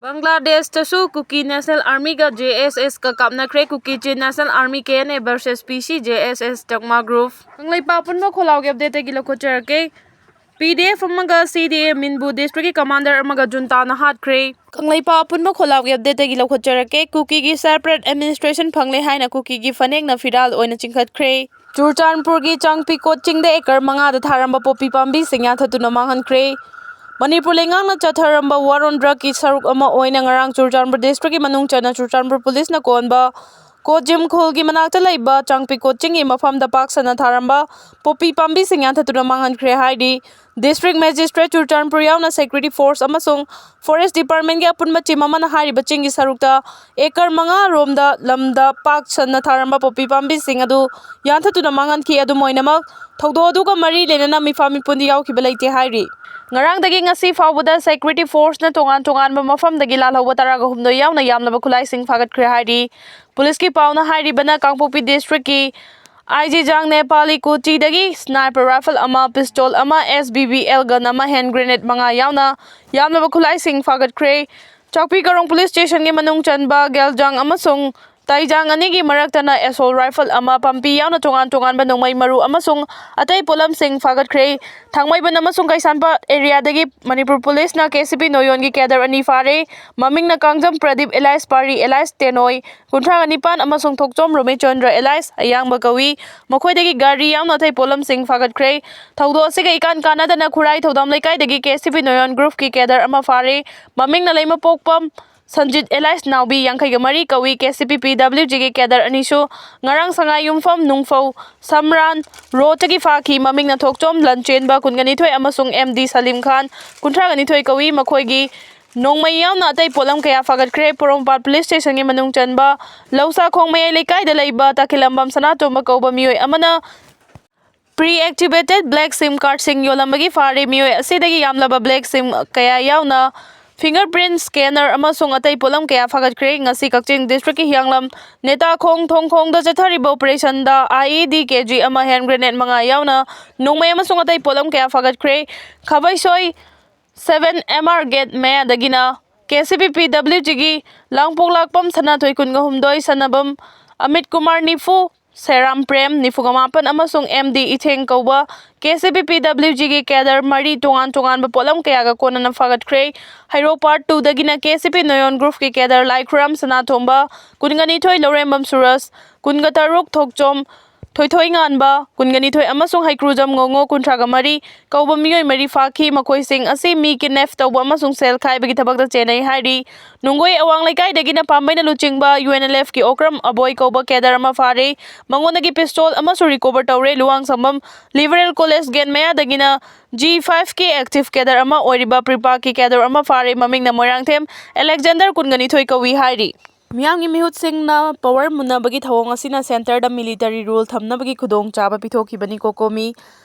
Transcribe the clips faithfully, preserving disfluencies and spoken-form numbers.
ꯕꯪꯒ꯭ꯂꯥꯗꯦꯁꯇꯁꯨ ꯀꯨꯀꯤ ꯅꯦꯁꯅꯦꯜ ꯑꯥꯔꯃꯤꯒ J S ꯑꯦꯁꯀ ꯀꯥꯞꯅꯈ꯭ꯔꯦ꯫ ꯀꯨꯀꯤ ꯆꯤꯟ national army, K N A, versus P C J S S ꯆꯛꯃꯥ ꯒ꯭ꯔꯨꯞ꯫ ꯀꯪꯂꯩꯄꯥꯛ ꯑꯄꯨꯟꯕ ꯈꯣꯜꯂꯥꯎꯒꯤ ꯑꯞꯗꯦꯠꯇꯒꯤ ꯂꯧꯈꯠꯆꯔꯛꯀꯦ꯫ ꯄꯤ ꯗꯤ ꯑꯦꯐ ꯑꯃꯒ ꯁꯤ ꯗꯤ ꯑꯦ ꯃꯤꯟꯕꯨ ꯗꯤꯁꯇ꯭ꯔꯤꯛꯀꯤ ꯀꯃꯥꯟꯗꯔ ꯑꯃꯒ ꯖꯨꯟꯇꯥꯅ ꯍꯥꯠꯈ꯭ꯔꯦ꯫ ꯀꯪꯂꯩꯄꯥꯛ ꯑꯄꯨꯟꯕ ꯈꯣꯜꯂꯥꯎꯒꯤ ꯑꯞꯗꯦꯠꯇꯒꯤ ꯂꯧꯈꯠꯆꯔꯛꯀꯦ꯫ ꯀꯨꯀꯤꯒꯤ ꯁꯦꯄꯔꯦꯠ ꯑꯦꯗꯃꯤꯅꯤꯁꯇ꯭ꯔꯦꯁꯟ ꯐꯪꯂꯦ ꯍꯥꯏꯅ ꯀꯨꯀꯤꯒꯤ ꯐꯅꯦꯛꯅ ꯐꯤꯔꯥꯜ ꯑꯣꯏꯅ ꯆꯤꯡꯈꯠꯈ꯭ꯔꯦ꯫ ꯆꯨꯔꯆꯥꯟꯄꯨꯔꯒꯤ ꯆꯥꯡꯄꯤꯀꯣꯠ ꯆꯤꯡꯗ ꯑꯦꯀꯔ ꯃꯉꯥꯗ ꯊꯥꯔꯝꯕ ꯄꯣꯄꯤ ꯄꯥꯝꯕꯤꯁꯤꯡ ꯌꯥꯟꯊꯠꯇꯨꯅ ꯃꯥꯡꯍꯟꯈ꯭ꯔꯦ꯫ ꯃꯅꯤꯄꯨꯔ ꯂꯩꯉꯥꯛꯅ ꯆꯠꯊꯔꯝꯕ ꯋꯥꯔ ꯑꯣꯟ ꯗ꯭ꯔꯒꯀꯤ ꯁꯔꯨꯛ ꯑꯃ ꯑꯣꯏꯅ ꯉꯔꯥꯡ ꯆꯨꯔꯆꯥꯟꯄꯨꯔ ꯗꯤꯁꯇ꯭ꯔꯤꯛꯀꯤ ꯃꯅꯨꯡ ꯆꯟꯅ ꯆꯨꯔꯆꯥꯟꯄꯨꯔ ꯄꯨꯂꯤꯁꯅ ꯀꯣꯟꯕ ꯀꯣꯖꯤꯝ ꯈꯨꯜꯒꯤ ꯃꯅꯥꯛꯇ ꯂꯩꯕ ꯆꯥꯡꯄꯤꯀꯣꯠ ꯆꯤꯡꯒꯤ ꯃꯐꯝꯗ ꯄꯥꯛ ꯁꯟꯅ ꯊꯥꯔꯝꯕ ꯄꯣꯄꯤ ꯄꯥꯝꯕꯤꯁꯤꯡ ꯌꯥꯟꯊꯠꯇꯨꯅ ꯃꯥꯡꯍꯟꯈ꯭ꯔꯦ ꯍꯥꯏꯔꯤ꯫ ꯗꯤꯁꯇ꯭ꯔꯤꯛ ꯃꯦꯖꯤꯁꯇ꯭ꯔꯦꯠ ꯆꯨꯔꯆꯥꯟꯄꯨꯔ ꯌꯥꯎꯅ ꯁꯦꯀ꯭ꯌꯨꯔꯤꯇꯤ ꯐꯣꯔꯁ ꯑꯃꯁꯨꯡ ꯐꯣꯔꯦꯁ ꯗꯤꯄꯥꯔꯠꯃꯦꯟꯒꯤ ꯑꯄꯨꯟꯕ ꯇꯤꯝ ꯑꯃꯅ ꯍꯥꯏꯔꯤꯕ ꯆꯤꯡꯒꯤ ꯁꯔꯨꯛꯇ ꯑꯦꯀꯔ ꯃꯉꯥ ꯔꯣꯝꯗ ꯂꯝꯗ ꯄꯥꯛ ꯁꯟꯅ ꯊꯥꯔꯝꯕ ꯄꯣꯄꯤ ꯄꯥꯝꯕꯤꯁꯤꯡ ꯑꯗꯨ ꯌꯥꯟꯊꯠꯇꯨꯅ ꯃꯥꯡꯍꯟꯈꯤ꯫ ꯑꯗꯨꯝ ꯑꯣꯏꯅꯃꯛ, ꯊꯧꯗꯣꯛ ꯑꯗꯨꯒ ꯃꯔꯤ ꯂꯩꯅꯅ ꯃꯤꯐꯥ ꯃꯤꯄꯨꯟꯗꯤ ꯌꯥꯎꯈꯤꯕ ꯂꯩꯇꯦ ꯍꯥꯏꯔꯤ꯫ ꯉꯔꯥꯡꯗꯒꯤ ꯉꯁꯤ ꯐꯥꯎꯕꯗ ꯁꯦꯀ꯭ꯌꯨꯔꯤꯇꯤ ꯐꯣꯔꯁꯅ ꯇꯣꯉꯥꯟ ꯇꯣꯉꯥꯟꯕ ꯃꯐꯝꯗꯒꯤ ꯂꯥꯜꯍꯧꯕ ꯇꯔꯥꯒ ꯍꯨꯝꯗꯣꯏ ꯌꯥꯎꯅ ꯌꯥꯝꯂꯕ ꯈꯨꯠꯂꯥꯏꯁꯤꯡ ꯐꯥꯒꯠꯈ꯭ꯔꯦ ꯍꯥꯏꯔꯤ꯫ ꯄꯨꯂꯤꯁꯀꯤ ꯄꯥꯎꯅ ꯍꯥꯏꯔꯤꯕꯅ, ꯀꯥꯡꯄꯣꯛꯄꯤ ꯗꯤꯁꯇ꯭ꯔꯤꯛꯀꯤ ꯑꯥꯏ ꯖꯤ ꯖꯥꯡ ꯅꯦꯄꯥꯂꯤ ꯀꯨꯆꯤꯗꯒꯤ ꯁ꯭ꯅꯥꯏꯄꯔ ꯔꯥꯏꯐꯜ ꯑꯃ, ꯄꯤꯁꯇꯣꯜ ꯑꯃ, ꯑꯦꯁ ꯕꯤ ꯕꯤ ꯑꯦꯜ ꯒꯟ ꯑꯃ, ꯍꯦꯟ ꯒ꯭ꯔꯦꯅꯦꯗ ꯃꯉꯥ ꯌꯥꯎꯅ ꯌꯥꯝꯂꯕ ꯈꯨꯠꯂꯥꯏꯁꯤꯡ ꯐꯥꯒꯠꯈ꯭ꯔꯦ꯫ ꯆꯥꯛꯄꯤ ꯀꯔꯣꯡ ꯄꯨꯂꯤꯁ ꯁ꯭ꯇꯦꯁꯟꯒꯤ ꯃꯅꯨꯡ ꯆꯟꯕ ꯒꯦꯜꯖꯥꯡ ꯑꯃꯁꯨꯡ ꯇꯥꯏꯖꯥꯡ ꯑꯅꯤꯒꯤ ꯃꯔꯛꯇꯅ ꯑꯦꯁꯣꯜ ꯔꯥꯏꯐꯜ ꯑꯃ, ꯄꯥꯝꯕꯤ ꯌꯥꯎꯅ ꯇꯣꯉꯥꯟ ꯇꯣꯉꯥꯟꯕ ꯅꯣꯡꯃꯩ ꯃꯔꯨ ꯑꯃꯁꯨꯡ ꯑꯇꯩ ꯄꯣꯠꯂꯝꯁꯤꯡ ꯐꯥꯒꯠꯈ꯭ꯔꯦ꯫ ꯊꯥꯡꯃꯩꯕꯟ ꯑꯃꯁꯨꯡ ꯀꯩꯁꯥꯝꯄꯥꯠ ꯑꯦꯔꯤꯌꯥꯗꯒꯤ ꯃꯅꯤꯄꯨꯔ ꯄꯨꯂꯤꯁꯅ ꯀꯦ ꯁꯤ ꯄꯤ ꯅꯣꯌꯣꯟꯒꯤ ꯀꯦꯗꯔ ꯑꯅꯤ ꯐꯥꯔꯦ꯫ ꯃꯃꯤꯡꯅ ꯀꯥꯡꯖꯝ ꯄ꯭ꯔꯗꯤꯞ ꯑꯦꯂꯥꯏꯁ ꯄꯥꯔꯤ ꯑꯦꯂꯥꯏꯁ ꯇꯦꯅꯣꯏ, ꯀꯨꯟꯊ꯭ꯔꯥꯒ ꯅꯤꯄꯥꯟ ꯑꯃꯁꯨꯡ ꯊꯣꯛꯆꯣꯝ ꯔꯣꯃꯤꯆꯟꯗ꯭ꯔ ꯑꯦꯂꯥꯏꯁ ꯑꯌꯥꯡꯕ ꯀꯧꯏ꯫ ꯃꯈꯣꯏꯗꯒꯤ ꯒꯥꯔꯤ ꯌꯥꯎꯅ ꯑꯇꯩ ꯄꯣꯠꯂꯝꯁꯤꯡ ꯐꯥꯒꯠꯈ꯭ꯔꯦ꯫ ꯊꯧꯗꯣꯛ ꯑꯁꯤꯒ ꯏꯀꯥꯟ ꯀꯥꯟꯅꯗꯅ ꯈꯨꯔꯥꯏ ꯊꯧꯗꯥꯝ ꯂꯩꯀꯥꯏꯗꯒꯤ ꯀꯦ ꯁꯤ ꯄꯤ ꯅꯣꯌꯣꯟ ꯒ꯭ꯔꯨꯞꯀꯤ ꯀꯦꯗꯔ ꯑꯃ ꯐꯥꯔꯦ꯫ ꯃꯃꯤꯡꯅ ꯂꯩꯃꯄꯣꯛꯄꯝ ꯁꯟꯖꯤꯠ ꯑꯦꯂꯥꯏꯁ ꯅꯥꯎꯕꯤ, ꯌꯥꯡꯈꯩꯒ ꯃꯔꯤ ꯀꯧꯏ꯫ ꯀꯦ ꯁꯤ ꯄꯤ ꯄꯤ ꯗꯕ꯭ꯂꯤꯎ ꯖꯤꯒꯤ ꯀꯦꯗꯔ ꯑꯅꯤꯁꯨ ꯉꯔꯥꯡ ꯁꯉꯥꯏꯌꯨꯝꯐꯝ ꯅꯨꯡꯐꯧ ꯁꯝꯔꯥꯟ ꯔꯣꯗꯇꯒꯤ ꯐꯥꯈꯤ꯫ ꯃꯃꯤꯡꯅ ꯊꯣꯛꯆꯣꯝ ꯂꯟꯆꯦꯟꯕ, ꯀꯨꯟꯒ ꯅꯤꯊꯣꯏ, ꯑꯃꯁꯨꯡ ꯑꯦꯝ ꯗꯤ ꯁꯂꯤꯝ ꯈꯥꯟ, ꯀꯨꯟꯊ꯭ꯔꯥꯒ ꯅꯤꯊꯣꯏ ꯀꯧꯏ꯫ ꯃꯈꯣꯏꯒꯤ ꯅꯣꯡꯃꯩ ꯌꯥꯎꯅ ꯑꯇꯩ ꯄꯣꯠꯂꯝ ꯀꯌꯥ ꯐꯥꯒꯠꯈ꯭ꯔꯦ꯫ ꯄꯣꯔꯣꯝꯄꯥꯠ ꯄꯨꯂꯤꯁ ꯁ꯭ꯇꯦꯁꯟꯒꯤ ꯃꯅꯨꯡ ꯆꯟꯕ ꯂꯧꯁꯥꯈꯣꯡ ꯃꯌꯥꯏ ꯂꯩꯀꯥꯏꯗ ꯂꯩꯕ ꯇꯈꯤꯂꯝꯕꯝ ꯁꯅꯥꯇꯣꯝꯕ ꯀꯧꯕ ꯃꯤꯑꯣꯏ ꯑꯃꯅ ꯄ꯭ꯔꯤ ꯑꯦꯛꯇꯤꯚꯦꯇꯦꯗ ꯕ꯭ꯂꯦꯛ ꯁꯤꯝ ꯀꯥꯔꯗꯁꯤꯡ ꯌꯣꯜꯂꯝꯕꯒꯤ ꯐꯥꯔꯦ꯫ ꯃꯤꯑꯣꯏ ꯑꯁꯤꯗꯒꯤ ꯌꯥꯝꯂꯕ ꯕ꯭ꯂꯦꯛ ꯁꯤꯝ ꯀꯌꯥ ꯌꯥꯎꯅ ꯐꯤꯡꯒꯔ ꯄ꯭ꯔꯤꯟꯠ ꯁ꯭ꯀꯦꯅꯔ ꯑꯃꯁꯨꯡ ꯑꯇꯩ ꯄꯣꯠꯂꯝ ꯀꯌꯥ ꯐꯥꯒꯠꯈ꯭ꯔꯦ꯫ ꯉꯁꯤ ꯀꯛꯆꯤꯡ ꯗꯤꯁꯇ꯭ꯔꯤꯛꯀꯤ ꯍꯤꯌꯥꯡꯂꯝ ꯅꯦꯇꯥꯈꯣꯡ ꯊꯣꯡꯈꯣꯡꯗ ꯆꯠꯊꯔꯤꯕ ꯑꯣꯄꯔꯦꯁꯟꯗ I E D K G ꯑꯃ, ꯍꯦꯟ ꯒ꯭ꯔꯦꯅꯦꯗ ꯃꯉꯥ ꯌꯥꯎꯅ ꯅꯣꯡꯃꯩ ꯑꯃꯁꯨꯡ ꯑꯇꯩ ꯄꯣꯠꯂꯝ ꯀꯌꯥ ꯐꯥꯒꯠꯈ꯭ꯔꯦ꯫ ꯈꯥꯕꯩꯁꯣꯏ ꯁꯚꯦꯟ ꯑꯦꯝ ꯑꯥꯔ ꯒꯦꯠ ꯃꯌꯥꯗꯒꯤꯅ ꯀꯦ ꯁꯤ ꯄꯤ ꯄꯤ ꯗꯕ꯭ꯂꯤꯎ ꯖꯤꯒꯤ ꯂꯥꯡꯄꯣꯛꯂꯥꯛꯄꯝ ꯁꯅꯥꯊꯣꯏ ꯀꯨꯟꯒ ꯍꯨꯝꯗꯣꯏ, ꯁꯅꯕꯝ ꯑꯃꯤꯠ ꯀꯨꯃꯥꯔ ꯅꯤꯐꯨ, ꯁꯦꯔꯥꯝ ꯄ꯭ꯔꯦꯝ ꯅꯤꯐꯨꯒ ꯃꯥꯄꯟ ꯑꯃꯁꯨꯡ ꯑꯦꯝ ꯗꯤ ꯏꯊꯦꯡ ꯀꯧꯕ ꯀꯦ ꯁꯤ ꯄꯤ ꯄꯤ ꯗꯕ꯭ꯂꯤꯎ ꯖꯤꯒꯤ ꯀꯦꯗꯔ ꯃꯔꯤ ꯇꯣꯉꯥꯟ ꯇꯣꯉꯥꯟꯕ ꯄꯣꯠꯂꯝ ꯀꯌꯥꯒ ꯀꯣꯟꯅꯅ ꯐꯥꯒꯠꯈ꯭ꯔꯦ꯫ ꯍꯩꯔꯣꯛ ꯄꯥꯔꯠ ꯇꯨꯗꯒꯤꯅ ꯀꯦ ꯁꯤ ꯄꯤ ꯅꯣꯌꯣꯟ ꯒ꯭ꯔꯨꯞꯀꯤ ꯀꯦꯗꯔ ꯂꯥꯏꯈꯨꯔꯥꯝ ꯁꯅꯥꯊꯣꯝꯕ, ꯀꯨꯟꯒ ꯅꯤꯊꯣꯏ, ꯂꯧꯔꯦꯝꯕꯝ ꯁꯨꯔꯖ, ꯀꯨꯟꯒ ꯇꯔꯨꯛ, ꯊꯣꯛꯆꯣꯝ ꯊꯣꯏꯊꯣꯏꯉꯥꯟꯕ, ꯀꯨꯟꯒ ꯅꯤꯊꯣꯏ, ꯑꯃꯁꯨꯡ ꯍꯩꯀ꯭ꯔꯨꯖꯝ ꯉꯣꯉꯣ, ꯀꯨꯟꯊ꯭ꯔꯥꯒ ꯃꯔꯤ, ꯀꯧꯕ ꯃꯤꯑꯣꯏ ꯃꯔꯤ ꯐꯥꯈꯤ꯫ ꯃꯈꯣꯏꯁꯤꯡ ꯑꯁꯤ ꯃꯤ ꯀꯤꯗꯅꯦꯞ ꯇꯧꯕ ꯑꯃꯁꯨꯡ ꯁꯦꯜ ꯈꯥꯏꯕꯒꯤ ꯊꯕꯛꯇ ꯆꯦꯟꯅꯩ ꯍꯥꯏꯔꯤ꯫ ꯅꯨꯡꯒꯣꯏ ꯑꯋꯥꯡ ꯂꯩꯀꯥꯏꯗꯒꯤꯅ ꯄꯥꯝꯕꯩꯅ ꯂꯨꯆꯤꯡꯕ ꯌꯨ ꯑꯦꯟ ꯑꯦꯜ ꯑꯦꯐꯀꯤ ꯑꯣꯀ꯭ꯔꯝ ꯑꯕꯣꯏ ꯀꯧꯕ ꯀꯦꯗꯔ ꯑꯃ ꯐꯥꯔꯦ꯫ ꯃꯉꯣꯟꯗꯒꯤ ꯄꯤꯁꯇꯣꯜ ꯑꯃꯁꯨ ꯔꯤꯀꯣꯚꯔ ꯇꯧꯔꯦ꯫ ꯂꯨꯋꯥꯡꯁꯪꯕꯝ ꯂꯤꯕꯔꯦꯜ ꯀꯣꯂꯦꯖ ꯒꯦꯠ ꯃꯌꯥꯗꯒꯤꯅ ꯖꯤ ꯐꯥꯏꯚ ꯀꯤ ꯑꯦꯛꯇꯤꯚ ꯀꯦꯗꯔ ꯑꯃ ꯑꯣꯏꯔꯤꯕ ꯄ꯭ꯔꯤꯄꯥꯛꯀꯤ ꯀꯦꯗꯔ ꯑꯃ ꯐꯥꯔꯦ꯫ ꯃꯃꯤꯡꯅ ꯃꯣꯏꯔꯥꯡꯊꯦꯝ ꯑꯦꯂꯦꯛꯖꯦꯟꯗꯔ, ꯀꯨꯟꯒ ꯅꯤꯊꯣꯏ ꯀꯧꯏ ꯍꯥꯏꯔꯤ꯫ ꯃꯤꯌꯥꯝꯒꯤ ꯃꯤꯍꯨꯠꯁꯤꯡꯅ ꯄꯋꯥꯔ ꯃꯨꯟꯅꯕꯒꯤ ꯊꯧꯑꯣꯡ ꯑꯁꯤꯅ ꯁꯦꯟꯇꯔꯗ ꯃꯤꯂꯤꯇꯔꯤ ꯔꯨꯜ ꯊꯝꯅꯕꯒꯤ ꯈꯨꯗꯣꯡꯆꯥꯕ ꯄꯤꯊꯣꯛꯈꯤꯕꯅꯤ꯫ ꯀꯣꯀꯣꯃꯤ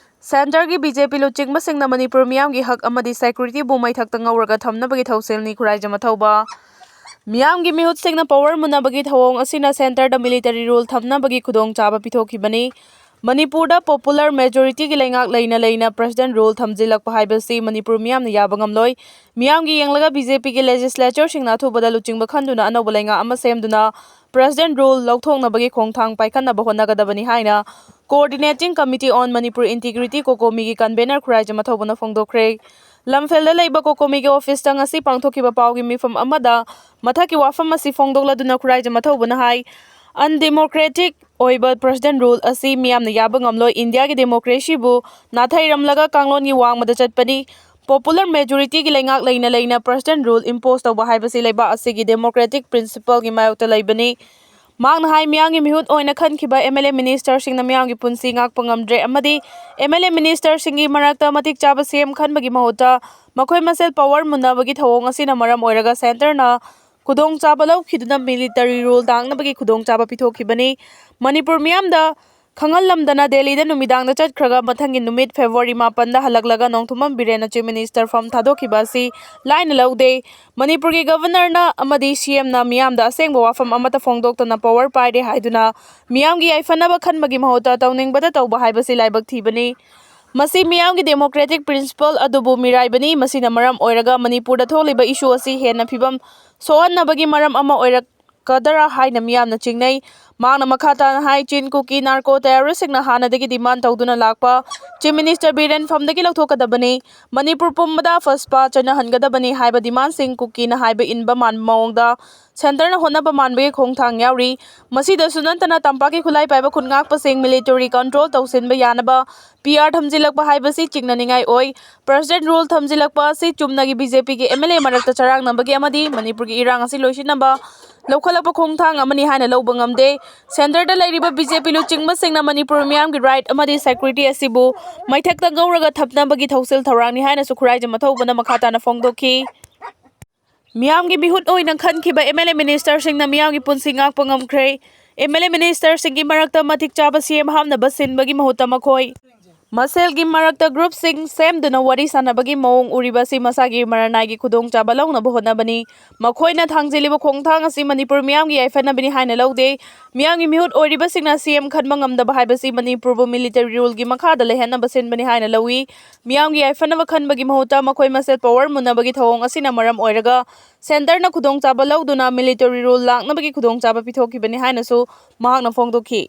ꯁꯦꯟꯇꯔꯒꯤ ꯕꯤ ꯖꯦ ꯄꯤ ꯂꯨꯆꯤꯡꯕꯁꯤꯡꯅ ꯃꯅꯤꯄꯨꯔ ꯃꯤꯌꯥꯝꯒꯤ ꯍꯛ ꯑꯃꯗꯤ ꯁꯦꯀ꯭ꯌꯨꯔꯤꯇꯤꯕꯨ ꯃꯩꯊꯛꯇ ꯉꯧꯔꯒ ꯊꯝꯅꯕꯒꯤ ꯊꯧꯁꯤꯜꯅꯤ, ꯈꯨꯔꯥꯏꯖꯝ ꯑꯊꯧꯕ꯫ ꯃꯤꯌꯥꯝꯒꯤ ꯃꯤꯍꯨꯠꯁꯤꯡꯅ ꯄꯋꯥꯔ ꯃꯨꯟꯅꯕꯒꯤ ꯊꯧꯑꯣꯡ ꯑꯁꯤꯅ ꯁꯦꯟꯇꯔꯗ ꯃꯤꯂꯤꯇꯔꯤ ꯔꯨꯜ ꯊꯝꯅꯕꯒꯤ ꯈꯨꯗꯣꯡꯆꯥꯕ ꯄꯤꯊꯣꯛꯈꯤꯕꯅꯤ꯫ ꯃꯅꯤꯄꯨꯔꯗ ꯄꯣꯄꯨꯂꯔ ꯃꯦꯖꯣꯔꯤꯇꯤꯒꯤ ꯂꯩꯉꯥꯛ ꯂꯩꯅ ꯂꯩꯅ ꯄ꯭ꯔꯦꯁꯤꯗꯦꯟ ꯔꯨꯜ ꯊꯝꯖꯤꯜꯂꯛꯄ ꯍꯥꯏꯕꯁꯤ ꯃꯅꯤꯄꯨꯔ ꯃꯤꯌꯥꯝꯅ ꯌꯥꯕ ꯉꯝꯂꯣꯏ꯫ ꯃꯤꯌꯥꯝꯒꯤ ꯌꯦꯡꯂꯒ ꯕꯤ ꯖꯦ ꯄꯤꯒꯤ ꯂꯦꯖꯤꯁꯂꯦꯆꯔꯁꯤꯡꯅ ꯑꯊꯨꯕꯗ ꯂꯨꯆꯤꯡꯕ ꯈꯟꯗꯨꯅ ꯑꯅꯧꯕ ꯂꯩꯉꯥꯛ ꯑꯃ ꯁꯦꯝꯗꯨꯅ ꯄ꯭ꯔꯦꯁꯤꯗꯦꯟ ꯔꯨꯜ ꯂꯧꯊꯣꯛꯅꯕꯒꯤ ꯈꯣꯡꯊꯥꯡ ꯄꯥꯏꯈꯠꯅꯕ ꯍꯣꯠꯅꯒꯗꯕꯅꯤ ꯍꯥꯏꯅ Coordinating Committee on Manipur Integrity, ꯀꯣꯀꯣꯃꯤꯒꯤ ꯀꯟꯚꯦꯅꯔ ꯈꯨꯔꯥꯏꯖꯝ ꯑꯊꯧꯕꯅ ꯐꯣꯡꯗꯣꯛꯈ꯭ꯔꯦ꯫ ꯂꯝꯐꯦꯜꯗ ꯂꯩꯕ ꯀꯣꯀꯣꯃꯤꯒꯤ ꯑꯣꯐꯤꯁꯇ ꯉꯁꯤ ꯄꯥꯡꯊꯣꯛꯈꯤꯕ ꯄꯥꯎꯒꯤ ꯃꯤꯐꯝ ꯑꯃꯗ ꯃꯊꯛꯀꯤ ꯋꯥꯐꯝ ꯑꯁꯤ ꯐꯣꯡꯗꯣꯛꯂꯗꯨꯅ ꯈꯨꯔꯥꯏꯖꯝ ꯑꯊꯧꯕꯅ ꯍꯥꯏ, ꯑꯟꯗꯦꯃꯣꯀ꯭ꯔꯦꯇꯤꯛ ꯑꯣꯏꯕ ꯄ꯭ꯔꯦꯁꯤꯗꯦꯟ ꯔꯨꯜ ꯑꯁꯤ ꯃꯤꯌꯥꯝꯅ ꯌꯥꯕ ꯉꯝꯂꯣꯏ꯫ ꯏꯟꯗꯤꯌꯥꯒꯤ ꯗꯦꯃꯣꯀ꯭ꯔꯦꯁꯤꯕꯨ ꯅꯥꯊꯩꯔꯝꯂꯒ ꯀꯥꯡꯂꯣꯟꯒꯤ ꯋꯥꯡꯃꯗ ꯆꯠꯄꯅꯤ꯫ ꯄꯣꯄꯨꯂꯔ ꯃꯦꯖꯣꯔꯤꯇꯤꯒꯤ ꯂꯩꯉꯥꯛ ꯂꯩꯅ ꯂꯩꯅ ꯄ꯭ꯔꯦꯁꯤꯗꯦꯟ ꯔꯨꯜ ꯏꯝꯄꯣꯖ ꯇꯧꯕ ꯍꯥꯏꯕꯁꯤ ꯂꯩꯕꯥꯛ ꯑꯁꯤꯒꯤ ꯗꯦꯃꯣꯀ꯭ꯔꯦꯇꯤꯛ ꯄ꯭ꯔꯤꯟꯁꯤꯄꯜꯒꯤ ꯃꯥꯌꯣꯛꯇ ꯂꯩꯕꯅꯤ꯫ ꯃꯍꯥꯛꯅ ꯍꯥꯏ, ꯃꯤꯌꯥꯝꯒꯤ ꯃꯤꯍꯨꯠ ꯑꯣꯏꯅ ꯈꯟꯈꯤꯕ ꯑꯦꯝ ꯑꯦꯜ ꯑꯦ ꯃꯤꯅꯤꯁꯇꯔꯁꯤꯡꯅ ꯃꯤꯌꯥꯝꯒꯤ ꯄꯨꯟꯁꯤ ꯉꯥꯛꯄ ꯉꯝꯗ꯭ꯔꯦ ꯑꯃꯗꯤ ꯑꯦꯝ ꯑꯦꯜ ꯑꯦ ꯃꯤꯅꯤꯁꯇꯔꯁꯤꯡꯒꯤ ꯃꯔꯛꯇ ꯃꯇꯤꯛ ꯆꯥꯕ ꯁꯤ ꯑꯦꯝ ꯈꯟꯕꯒꯤ ꯃꯍꯨꯠꯇ ꯃꯈꯣꯏ ꯃꯁꯦꯜ ꯄꯋꯥꯔ ꯃꯨꯟꯅꯕꯒꯤ ꯊꯧꯑꯣꯡ ꯑꯁꯤꯅ ꯃꯔꯝ ꯑꯣꯏꯔꯒ ꯁꯦꯟꯇꯔꯅ ꯈꯨꯗꯣꯡꯆꯥꯕ ꯂꯧꯈꯤꯗꯨꯅ ꯃꯤꯂꯤꯇꯔꯤ ꯔꯨꯜ ꯇꯥꯡꯅꯕꯒꯤ ꯈꯨꯗꯣꯡꯆꯥꯕ ꯄꯤꯊꯣꯛꯈꯤꯕꯅꯤ꯫ ꯃꯅꯤꯄꯨꯔ ꯃꯤꯌꯥꯝꯗ ꯈꯪꯍꯜꯂꯝꯗꯅ ꯗꯦꯜꯂꯤꯗ ꯅꯨꯃꯤꯗꯥꯡꯗ ꯆꯠꯈ꯭ꯔꯒ ꯃꯊꯪꯒꯤ ꯅꯨꯃꯤꯠ ꯐꯦꯕ꯭ꯔꯨꯋꯥꯔꯤ ꯃꯥꯄꯟꯗ ꯍꯜꯂꯛꯂꯒ ꯅꯣꯡꯊꯣꯝꯕꯝ ꯕꯤꯔꯦꯟꯅ ꯆꯤꯐ ꯃꯤꯅꯤꯁꯇꯔ ꯐꯝ ꯊꯥꯗꯣꯛꯈꯤꯕ ꯑꯁꯤ ꯂꯥꯏꯅ ꯂꯧꯗꯦ꯫ ꯃꯅꯤꯄꯨꯔꯒꯤ ꯒꯚꯔꯅꯔꯅ ꯑꯃꯗꯤ ꯁꯤ ꯑꯦꯝꯅ ꯃꯤꯌꯥꯝꯗ ꯑꯁꯦꯡꯕ ꯋꯥꯐꯝ ꯑꯃꯠꯇ ꯐꯣꯡꯗꯣꯛꯇꯅ ꯄꯋꯥꯔ ꯄꯥꯏꯔꯦ ꯍꯥꯏꯗꯨꯅ ꯃꯤꯌꯥꯝꯒꯤ ꯌꯥꯏꯐꯅꯕ ꯈꯟꯕꯒꯤ ꯃꯍꯨꯠꯇ ꯇꯧꯅꯤꯡꯕꯗ ꯇꯧꯕ ꯍꯥꯏꯕꯁꯤ ꯂꯥꯏꯕꯛ ꯊꯤꯕꯅꯤ꯫ ꯃꯁꯤ ꯃꯤꯌꯥꯝꯒꯤ democratic principle ꯑꯗꯨꯕꯨ ꯃꯤꯔꯥꯏꯕꯅꯤ꯫ ꯃꯁꯤꯅ ꯃꯔꯝ ꯑꯣꯏꯔꯒ ꯃꯅꯤꯄꯨꯔꯗ ꯊꯣꯛꯂꯤꯕ issue ꯑꯁꯤ ꯍꯦꯟꯅ ꯐꯤꯕꯝ ꯁꯣꯛꯍꯟꯅꯕꯒꯤ ꯃꯔꯝ ꯑꯃ ꯑꯣꯏꯔꯛꯀꯗ꯭ꯔꯥ ꯍꯥꯏꯅ ꯃꯤꯌꯥꯝꯅ ꯆꯤꯡꯅꯩ꯫ ꯃꯍꯥꯛꯅ ꯃꯈꯥ ꯇꯥꯅ ꯍꯥꯏ, ꯆꯤꯟ ꯀꯨꯀꯤ narco terroristꯁꯤꯡꯅ ꯍꯥꯟꯅꯗꯒꯤ demand ꯇꯧꯗꯨꯅ ꯂꯥꯛꯄ Chief Minister ꯕꯤꯔꯦꯟ ꯐꯝꯗꯒꯤ ꯂꯧꯊꯣꯛꯀꯗꯕꯅꯤ, ꯃꯅꯤꯄꯨꯔ ꯄꯨꯝꯕꯗ ꯐꯁꯄꯥ ꯆꯠꯅꯍꯟꯒꯗꯕꯅꯤ ꯍꯥꯏꯕ demandꯁꯤꯡ ꯀꯨꯀꯤꯅ ꯍꯥꯏꯕ ꯏꯟꯕ ꯃꯥꯟꯕ ꯃꯑꯣꯡꯗ centreꯅ ꯍꯣꯠꯅꯕ ꯃꯥꯟꯕꯒꯤ ꯈꯣꯡꯊꯥꯡ ꯌꯥꯎꯔꯤ꯫ ꯃꯁꯤꯗꯁꯨ ꯅꯠꯇꯅ ꯇꯝꯄꯥꯛꯀꯤ ꯈꯨꯠꯂꯥꯏ ꯄꯥꯏꯕ ꯈꯨꯟꯉꯥꯛꯄꯁꯤꯡ military control ꯇꯧꯁꯤꯟꯕ ꯌꯥꯅꯕ PR ꯊꯝꯖꯤꯜꯂꯛꯄ ꯍꯥꯏꯕꯁꯤ ꯆꯤꯡꯅꯅꯤꯡꯉꯥꯏ ꯑꯣꯏ꯫ President rule ꯊꯝꯖꯤꯜꯂꯛꯄ ꯑꯁꯤ ꯆꯨꯝꯅꯒꯤ BJPꯒꯤ MLA ꯃꯔꯛꯇ ꯆꯔꯥꯡꯅꯕꯒꯤ ꯑꯃꯗꯤ ꯃꯅꯤꯄꯨꯔꯒꯤ ꯏꯔꯥꯡ ꯑꯁꯤ ꯂꯣꯏꯁꯤꯟꯅꯕ ꯂꯧꯈꯠꯂꯛꯄ ꯈꯣꯡꯊꯥꯡ ꯑꯃꯅꯤ ꯍꯥꯏꯅ ꯂꯧꯕ ꯉꯝꯗꯦ꯫ Centreꯗ ꯂꯩꯔꯤꯕ BJP ꯂꯨꯆꯤꯡꯕꯁꯤꯡꯅ ꯃꯅꯤꯄꯨꯔ ꯃꯤꯌꯥꯝꯒꯤ right ꯑꯃꯗꯤ security ꯑꯁꯤꯕꯨ ꯃꯩꯊꯛꯇ ꯉꯧꯔꯒ ꯊꯝꯅꯕꯒꯤ ꯊꯧꯁꯤꯜ ꯊꯧꯔꯥꯡꯅꯤ ꯍꯥꯏꯅꯁꯨ ꯈꯨꯔꯥꯏꯖꯝ ꯑꯊꯧꯕꯅ ꯃꯈꯥ ꯇꯥꯅ ꯐꯣꯡꯗꯣꯛꯈꯤ꯫ ꯃꯤꯌꯥꯝꯒꯤ ꯃꯤꯍꯨꯠ ꯑꯣꯏꯅ ꯈꯟꯈꯤꯕ MLA ministerꯁꯤꯡꯅ ꯃꯤꯌꯥꯝꯒꯤ ꯄꯨꯟꯁꯤ ꯉꯥꯛꯄ ꯉꯝꯈ꯭ꯔꯦ꯫ MLA ministerꯁꯤꯡꯒꯤ ꯃꯔꯛꯇ ꯃꯇꯤꯛ ꯆꯥꯕ CM ꯍꯥꯞꯅꯕ ꯁꯤꯟꯕꯒꯤ ꯃꯍꯨꯠꯇ ꯃꯈꯣꯏ ꯃꯁꯦꯜꯒꯤ ꯃꯔꯛꯇ groupꯁꯤꯡ ꯁꯦꯝꯗꯨꯅ ꯋꯥꯔꯤ ꯁꯥꯅꯕꯒꯤ ꯃꯑꯣꯡ ꯎꯔꯤꯕ ꯑꯁꯤ ꯃꯁꯥꯒꯤ ꯃꯔꯅꯥꯏꯒꯤ ꯈꯨꯗꯣꯡꯆꯥꯕ ꯂꯧꯅꯕ ꯍꯣꯠꯅꯕꯅꯤ꯫ ꯃꯈꯣꯏꯅ ꯊꯥꯡꯖꯤꯜꯂꯤꯕ ꯈꯣꯡꯊꯥꯡ ꯑꯁꯤ ꯃꯅꯤꯄꯨꯔ ꯃꯤꯌꯥꯝꯒꯤ ꯌꯥꯏꯐꯅꯕꯅꯤ ꯍꯥꯏꯅ ꯂꯧꯗꯦ꯫ ꯃꯤꯌꯥꯝꯒꯤ ꯃꯤꯍꯨꯠ ꯑꯣꯏꯔꯤꯕꯁꯤꯡꯅ CM ꯈꯟꯕ ꯉꯝꯗꯕ ꯍꯥꯏꯕꯁꯤ ꯃꯅꯤꯄꯨꯔꯕꯨ military ruleꯒꯤ ꯃꯈꯥꯗ ꯂꯩꯍꯟꯅꯕ ꯁꯤꯟꯕꯅꯤ ꯍꯥꯏꯅ ꯂꯧꯏ꯫ ꯃꯤꯌꯥꯝꯒꯤ ꯌꯥꯏꯐꯅꯕ ꯈꯟꯕꯒꯤ ꯃꯍꯨꯠꯇ ꯃꯈꯣꯏ ꯃꯁꯦꯜ power ꯃꯨꯟꯅꯕꯒꯤ ꯊꯧꯑꯣꯡ ꯑꯁꯤꯅ ꯃꯔꯝ ꯑꯣꯏꯔꯒ centreꯅ ꯈꯨꯗꯣꯡꯆꯥꯕ ꯂꯧꯗꯨꯅ military rule ꯂꯥꯛꯅꯕꯒꯤ ꯈꯨꯗꯣꯡꯆꯥꯕ ꯄꯤꯊꯣꯛꯈꯤꯕꯅꯤ ꯍꯥꯏꯅꯁꯨ ꯃꯍꯥꯛꯅ ꯐꯣꯡꯗꯣꯛꯈꯤ꯫